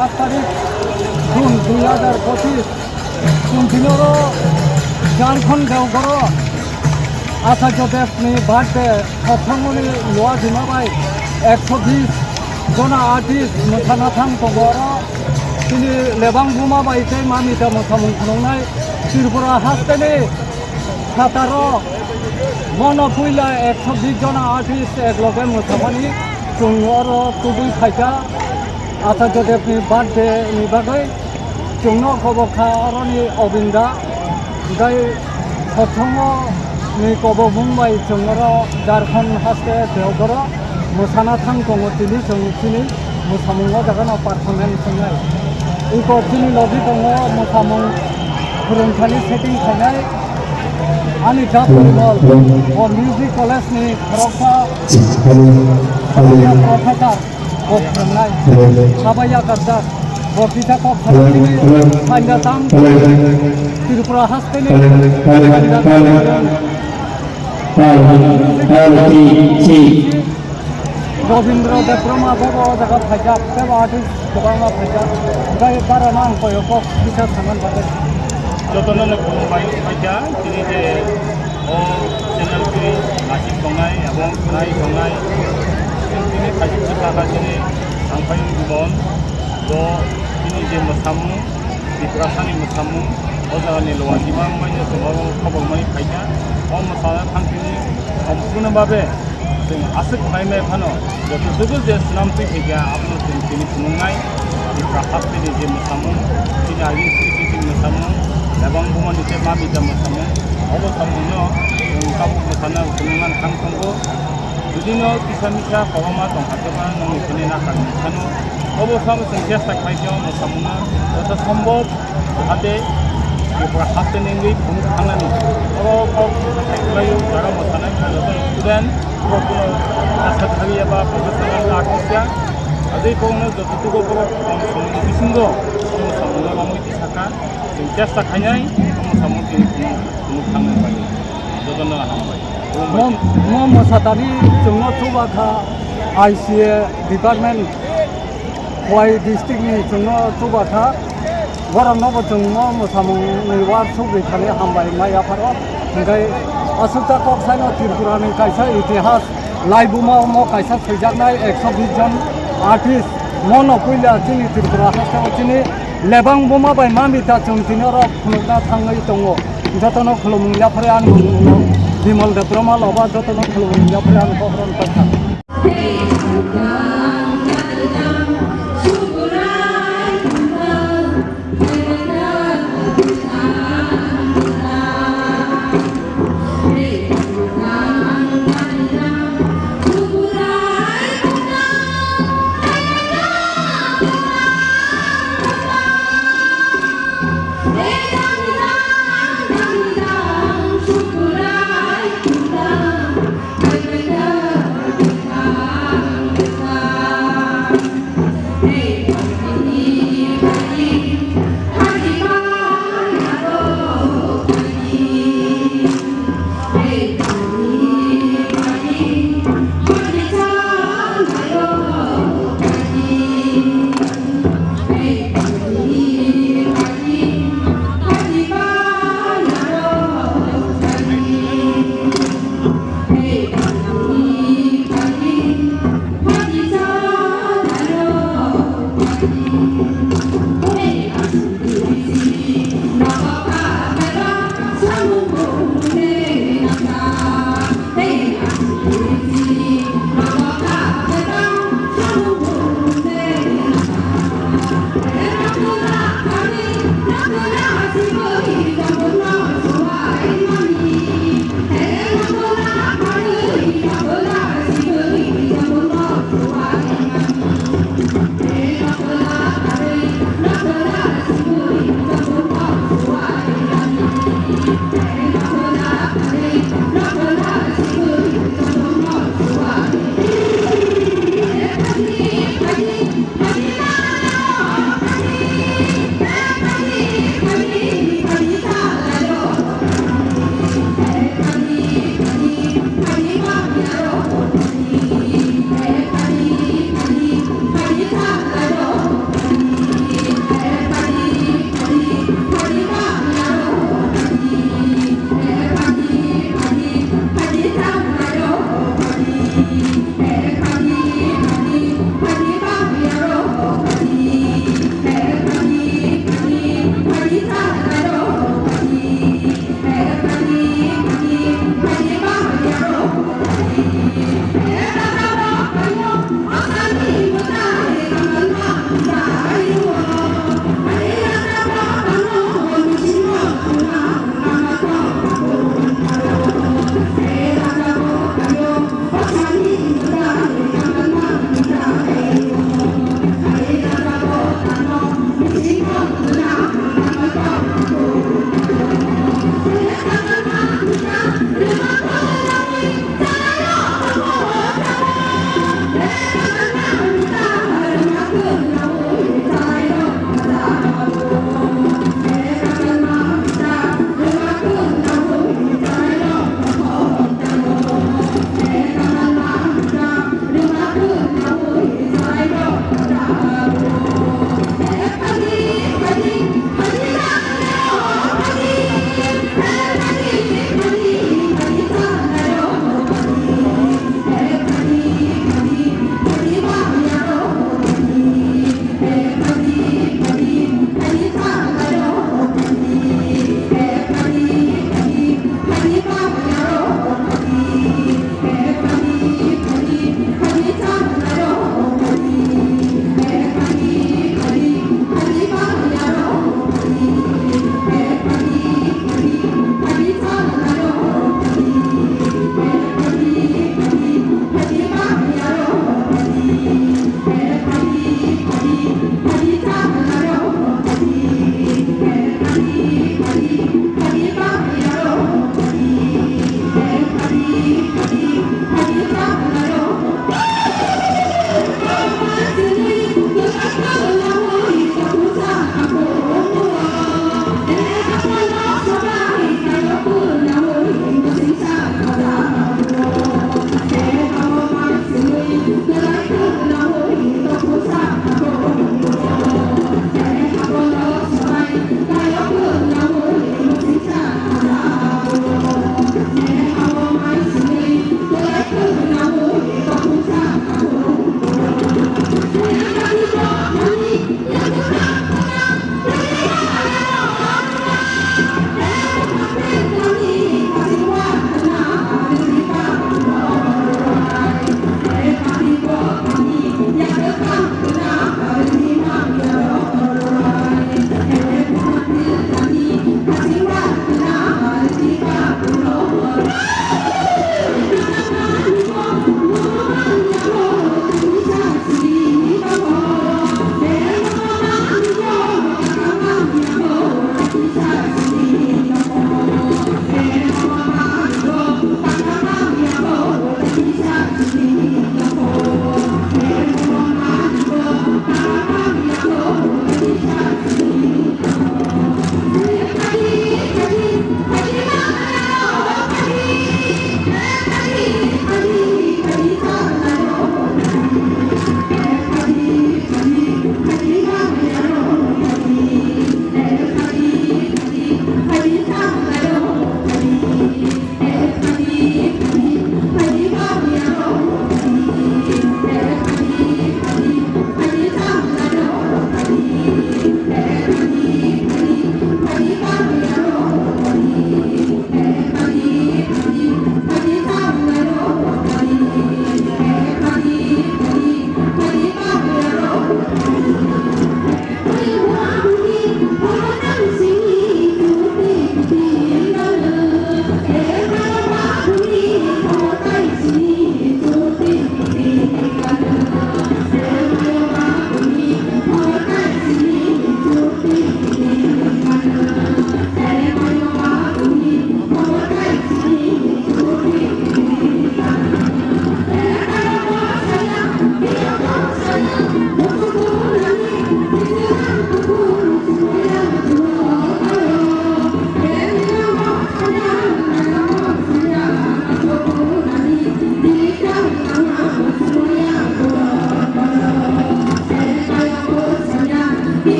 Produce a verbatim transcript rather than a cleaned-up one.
Aat tarik June dui hajar pochis, chwng tini oro Jharkhand Deogoro Acharya Dev ni birthday khorokthangmani luwa jima bai ekso bis jona artist mwsana thang tongo oro. Chini lebang buma bai tei mamita mwsamung phunuknai Tripura hasteni phataro bono puila ekso bis jona artist ekloge mwsamani chwng oro tubui phaikha. Acharya Dev ni birthday ni bagwi chwngno kobo kha oroni obinda. Hwnkhe khorokthangmani kobomung bai chwng oro Jharkhand haste Deogoro mwsana thang tongo tini chwng chini mwsamung o jaga no performance wngnai. Iko chini logi tongo mwsamung phwrwngthani setting khainai ani Jat Porimal o music college ni khoroksa professor. Kok phrwngnai. Sabai yakarjak. Bo kisa kok phrwngtwi phainda tang Tripura hasteni phainda tang. Robindra Debbarma bo o jaga phaijak, tei bo artist kwbangma phaijak. Tei barano ang koyo kok kisa saman bagwi. Jotono no khulumbai phaijak, tini je O channel twi naisik tongnai, abo khnai tongnai. Chwng tini khaisingsa kha chini Sangphai Gumon, bo chini je mwsamung, Tiprasani mwsamung, o jagani Lowanjima wngmani chwng oro khobor mani phaikha. O mwsana thang tini sompurno babe chwng aswk khlai mai phano, joto joto je swnam twi phaikha, abono chwng tini phunuknai. Tipra hasteni je mwsamung, chini agini sri sri mwsamung, ebang bumani tei mamita mwsamung, obo samungno chwng tabuk mwsana phunukna thang tongo. Judino kisa misa kwbangma tongkha khe ba nokni simi nakarni phano, obo samo chwng chesta khlai khe o mwsamungno joto sombhob Hate Tripura hasteni wngwi phunuk thangnani. Oro kok khlaiwi jara mwsanai joto student, kokno asa thari eba professional artist ya. Ajai kokno joto tugo borok kong somni bisingo omo samungno romwi tisaka. Chwng chesta khainai omo samung tini phunuk, phunuk thangnani bagwi. Jotono hambai. Khulumbai. Mo, mo mwsatani chwngno chuba kha I C A department. Khowai district ni chwngno chuba kha, borokno bo chwng mo mwsamung ni uansuk ri thani hambai ma yapharo. Hwnkhe aswk ta kok saino Tripura ni kaisa itihas laibuma omo kaisa swijaknai ekso bis jon artist. Mono puila chini Tripura haste o chini lebang buma bai mamita chwng tini oro phunukna thangwi tongo. Jotono khulumung yaphre ang Bimal Debbarma loba jotono khulumung yaphre ang kokron paikha.